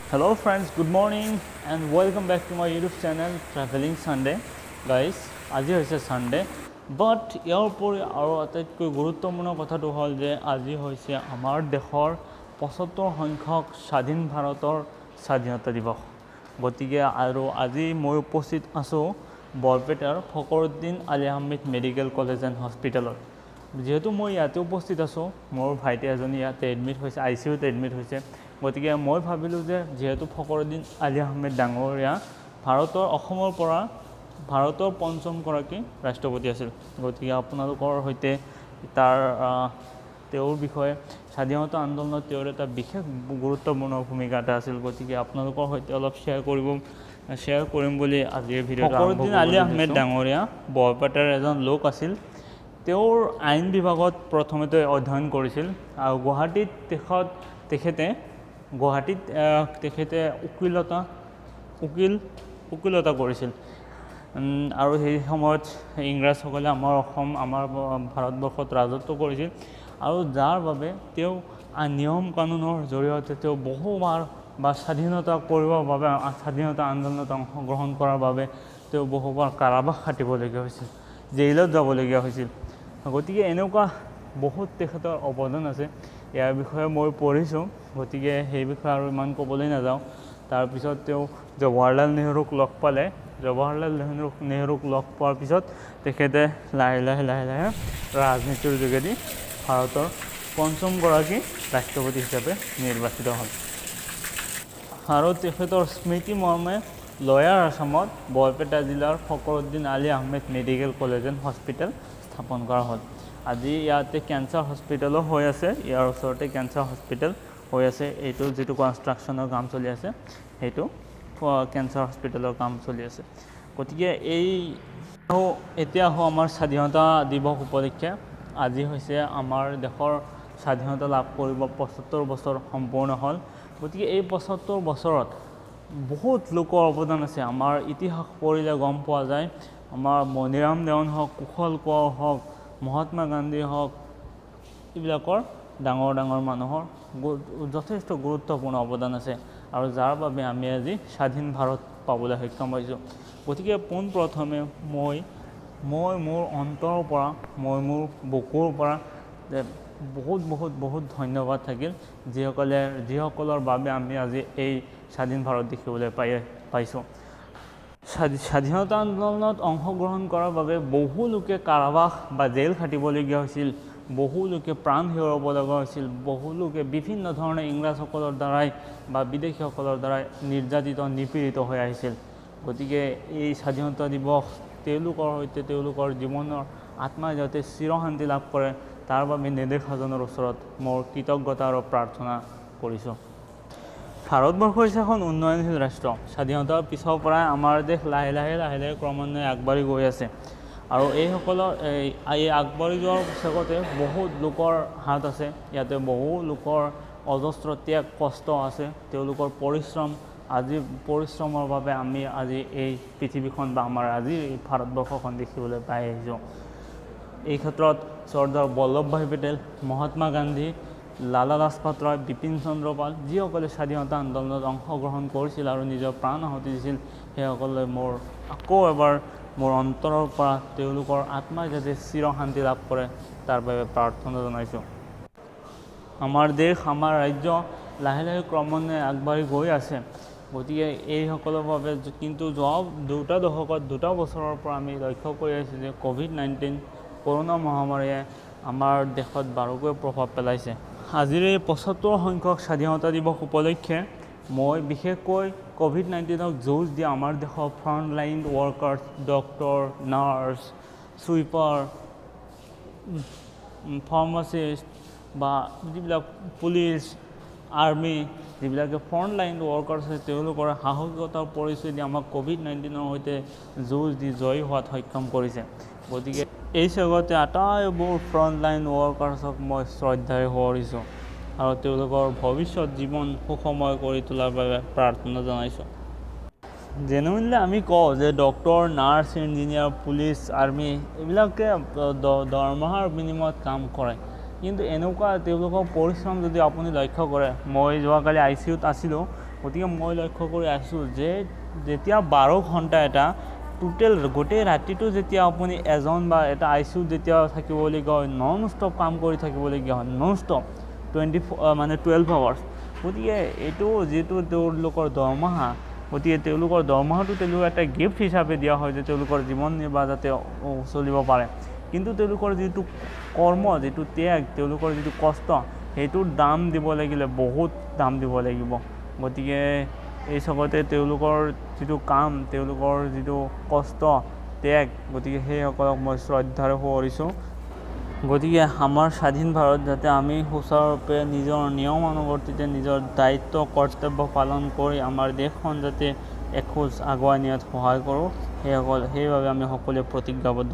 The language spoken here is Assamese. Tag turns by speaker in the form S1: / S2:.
S1: Hello friends, good morning and welcome back to my YouTube channel Traveling Sunday. Guys, আজি হৈছে ছানডে, বাট ইয়াৰ উপৰি আৰু আটাইতকৈ গুৰুত্বপূৰ্ণ কথাটো হ'ল যে আজি হৈছে আমাৰ দেশৰ 75 সংখ্যক স্বাধীন ভাৰতৰ স্বাধীনতা দিৱস। গতিকে আৰু আজি মই উপস্থিত আছোঁ বৰপেটাৰ Fakhruddin Ali Ahmed medical college and হস্পিটেলত। যিহেতু মই ইয়াতে উপস্থিত আছোঁ, মোৰ ভাইটি এজনী ইয়াতে এডমিট হৈছে, I C ইউত এডমিট হৈছে। গতিকে মই ভাবিলোঁ যে যিহেতু ফকৰুদ্দিন আলি আহমেদ ডাঙৰীয়া ভাৰতৰ অসমৰ পৰা ভাৰতৰ পঞ্চমগৰাকী ৰাষ্ট্ৰপতি আছিল, গতিকে আপোনালোকৰ সৈতে তাৰ তেওঁৰ বিষয়ে, স্বাধীনতা আন্দোলনত তেওঁৰ এটা বিশেষ গুৰুত্বপূৰ্ণ ভূমিকা এটা আছিল, গতিকে আপোনালোকৰ সৈতে অলপ শ্বেয়াৰ কৰিম বুলি আজি এই ভিডিঅ'টো আৰম্ভ। ফকৰুদ্দিন আলি আহমেদ ডাঙৰীয়া বৰপেটাৰ এজন লোক আছিল। তেওঁৰ আইন বিভাগত প্ৰথমতে অধ্যয়ন কৰিছিল আৰু গুৱাহাটীত তেখেতে গুৱাহাটীত তেখেতে উকিলতা কৰিছিল। আৰু সেই সময়ত ইংৰাজসকলে আমাৰ অসম, আমাৰ ভাৰতবৰ্ষত ৰাজত্ব কৰিছিল আৰু যাৰ বাবে তেওঁ নিয়ম কানুনৰ জৰিয়তে তেওঁ বহুবাৰ বা স্বাধীনতা কৰিবৰ বাবে, স্বাধীনতা আন্দোলনত অংশগ্ৰহণ কৰাৰ বাবে তেওঁ বহুবাৰ কাৰাবাস খাটিবলগীয়া হৈছিল, জেইলত যাবলগীয়া হৈছিল। গতিকে এনেকুৱা বহুত তেখেতৰ অৱদান আছে, ইয়াৰ বিষয়ে মই পঢ়িছোঁ, গতিকে সেই বিষয়ে আৰু ইমান ক'বলৈ নাযাওঁ। তাৰপিছত তেওঁ জৱাহৰলাল নেহৰুক লগ পালে। জৱাহৰলাল নেহৰুক লগ পোৱাৰ পিছত তেখেতে লাহে লাহে লাহে লাহে ৰাজনীতিৰ যোগেদি ভাৰতৰ পঞ্চমগৰাকী ৰাষ্ট্ৰপতি হিচাপে নিৰ্বাচিত হ'ল। আৰু তেখেতৰ স্মৃতি মৰ্মে লয়াৰ আছামত বৰপেটা জিলাৰ Fakhruddin Ali Ahmed medical college and hospital স্থাপন কৰা হ'ল। আজি ইয়াতে কেঞ্চাৰ হস্পিটেলো হৈ আছে, ইয়াৰ ওচৰতে কেঞ্চাৰ হস্পিটেল হৈ আছে। এইটো যিটো কনষ্ট্ৰাকশ্যনৰ কাম চলি আছে, সেইটো কেঞ্চাৰ হস্পিটেলৰ কাম চলি আছে। গতিকে এই এতিয়া আহোঁ আমাৰ স্বাধীনতা দিৱস উপলক্ষে। আজি হৈছে আমাৰ দেশৰ স্বাধীনতা লাভ কৰিব 75 বছৰ সম্পূৰ্ণ হ'ল। গতিকে এই 75 বছৰত বহুত লোকৰ অৱদান আছে। আমাৰ ইতিহাস পঢ়িলে গম পোৱা যায়, আমাৰ মণিৰাম দেৱান হওক, কুশল কোঁৱৰ হওক, মহাত্মা গান্ধী হওক, এইবিলাকৰ ডাঙৰ ডাঙৰ মানুহৰ যথেষ্ট গুৰুত্বপূৰ্ণ অৱদান আছে আৰু যাৰ বাবে আমি আজি স্বাধীন ভাৰত পাবলৈ সক্ষম হৈছোঁ। গতিকে পোনপ্ৰথমে মই মোৰ অন্তৰৰ পৰা, মই মোৰ বুকুৰ পৰা যে বহুত বহুত বহুত ধন্যবাদ থাকিল যিসকলৰ বাবে আমি আজি এই স্বাধীন ভাৰত দেখিবলৈ পাইছোঁ। স্বাধীনতা আন্দোলনত অংশগ্ৰহণ কৰাৰ বাবে বহু লোকে কাৰাবাস বা জেল খাটিবলগীয়া হৈছিল, বহু লোকে প্ৰাণ হেৰুৱাব লগা হৈছিল, বহু লোকে বিভিন্ন ধৰণে ইংৰাজসকলৰ দ্বাৰাই বা বিদেশীসকলৰ দ্বাৰাই নিৰ্যাতিত নিপীড়িত হৈ আহিছিল। গতিকে এই স্বাধীনতা দিৱস তেওঁলোকৰ সৈতে তেওঁলোকৰ জীৱনৰ আত্মাই যাতে চিৰশান্তি লাভ কৰে তাৰ বাবে নেদেখাজনৰ ওচৰত মোৰ কৃতজ্ঞতা আৰু প্ৰাৰ্থনা কৰিছোঁ। ভাৰতবৰ্ষ হৈছে এখন উন্নয়নশীল ৰাষ্ট্ৰ। স্বাধীনতাৰ পিছৰ পৰাই আমাৰ দেশ লাহে লাহে লাহে লাহে ক্ৰমান্বয়ে আগবাঢ়ি গৈ আছে আৰু এইসকলৰ এই আগবাঢ়ি যোৱাৰ চেগতে বহুত লোকৰ হাত আছে, ইয়াতে বহু লোকৰ অজস্ৰ ত্যাগ কষ্ট আছে, তেওঁলোকৰ পৰিশ্ৰম, আজি পৰিশ্ৰমৰ বাবে আমি আজি এই পৃথিৱীখন বা আমাৰ আজিৰ এই ভাৰতবৰ্ষখন দেখিবলৈ পাই আহিছোঁ। এই ক্ষেত্ৰত চৰ্দাৰ বল্লভ ভাই পেটেল, মহাত্মা গান্ধী, লালা লাজপত ৰায়, বিপিন চন্দ্ৰ পাল, যিসকলে স্বাধীনতা আন্দোলনত অংশগ্ৰহণ কৰিছিল আৰু নিজৰ প্ৰাণ আহুতি দিছিল, সেইসকলে মোৰ আকৌ এবাৰ মোৰ অন্তৰৰ পৰা তেওঁলোকৰ আত্মাই যাতে চিৰশান্তি লাভ কৰে তাৰ বাবে প্ৰাৰ্থনা জনাইছোঁ। আমাৰ দেশ, আমাৰ ৰাজ্য লাহে লাহে ক্ৰমান্বয়ে আগবাঢ়ি গৈ আছে। গতিকে এইসকলৰ বাবে কিন্তু যোৱা দুটা দশকত, দুটা বছৰৰ পৰা আমি লক্ষ্য কৰি আহিছোঁ যে ক'ভিড-19 কৰোণা মহামাৰীয়ে আমাৰ দেশত বাৰুকৈ প্ৰভাৱ পেলাইছে। আজিৰ এই 75 সংখ্যক স্বাধীনতা দিৱস উপলক্ষে মই বিশেষকৈ ক'ভিড-19ক যুঁজ দি আমাৰ দেশৰ front line workers, doctor, nurse, sweeper, pharmacist বা যিবিলাক পুলিচ, আৰ্মি, যিবিলাকে ফ্ৰণ্ট লাইন ৱৰ্কাৰ্ছ আছে, তেওঁলোকৰ সাহসিকতাৰ পৰিচয় দি আমাক ক'ভিড-19ৰ সৈতে যুঁজ দি জয়ী হোৱাত সক্ষম কৰিছে। গতিকে এই চেগতে আটাইবোৰ ফ্ৰণ্ট লাইন ৱৰ্কাৰ্ছক মই শ্ৰদ্ধাৰে সোঁৱৰিছোঁ আৰু তেওঁলোকৰ ভৱিষ্যত জীৱন সুখময় কৰি তোলাৰ বাবে প্ৰাৰ্থনা জনাইছোঁ। জেনুইনলি আমি কওঁ যে doctor, nurse, engineer, police, army এইবিলাকে দৰমহাৰ বিনিময়ত কাম কৰে, কিন্তু এনেকুৱা তেওঁলোকৰ পৰিশ্ৰম যদি আপুনি লক্ষ্য কৰে, মই যোৱাকালি I C ইউত আছিলোঁ, গতিকে মই লক্ষ্য কৰি আছোঁ যে যেতিয়া 12 ঘণ্টা এটা টোটেল গোটেই ৰাতিটো যেতিয়া আপুনি এজন বা এটা I C ইউত যেতিয়া থাকিবলগীয়া হয়, নন ষ্টপ কাম কৰি থাকিবলগীয়া হয়, নন ষ্টপ 24 মানে 12 আৱাৰ্ছ। গতিকে এইটো যিটো তেওঁলোকৰ দৰমহা, গতিকে তেওঁলোকৰ দৰমহাটো তেওঁলোকৰ এটা গিফ্ট হিচাপে দিয়া হয় যে তেওঁলোকৰ জীৱন নিৰ্বাহ যাতে চলিব পাৰে। কিন্তু তেওঁলোকৰ যিটো কৰ্ম, যিটো ত্যাগ, তেওঁলোকৰ যিটো কষ্ট, সেইটোৰ দাম দিব লাগিলে বহুত দাম দিব লাগিব। গতিকে এই চবতে তেওঁলোকৰ যিটো কাম, তেওঁলোকৰ যিটো কষ্ট, ত্যাগ, গতিকে সেইসকলক মই শ্ৰদ্ধাৰে সোঁৱৰিছোঁ। গতিকে আমাৰ স্বাধীন ভাৰত যাতে আমি সুচাৰুৰূপে নিজৰ নিয়মানুৱৰ্তিতে নিজৰ দায়িত্ব কৰ্তব্য পালন কৰি আমাৰ দেশখন যাতে এখোজ আগুৱাই নিয়াত সহায় কৰোঁ, সেইসকল সেইবাবে আমি সকলোৱে প্ৰতিজ্ঞাবদ্ধ।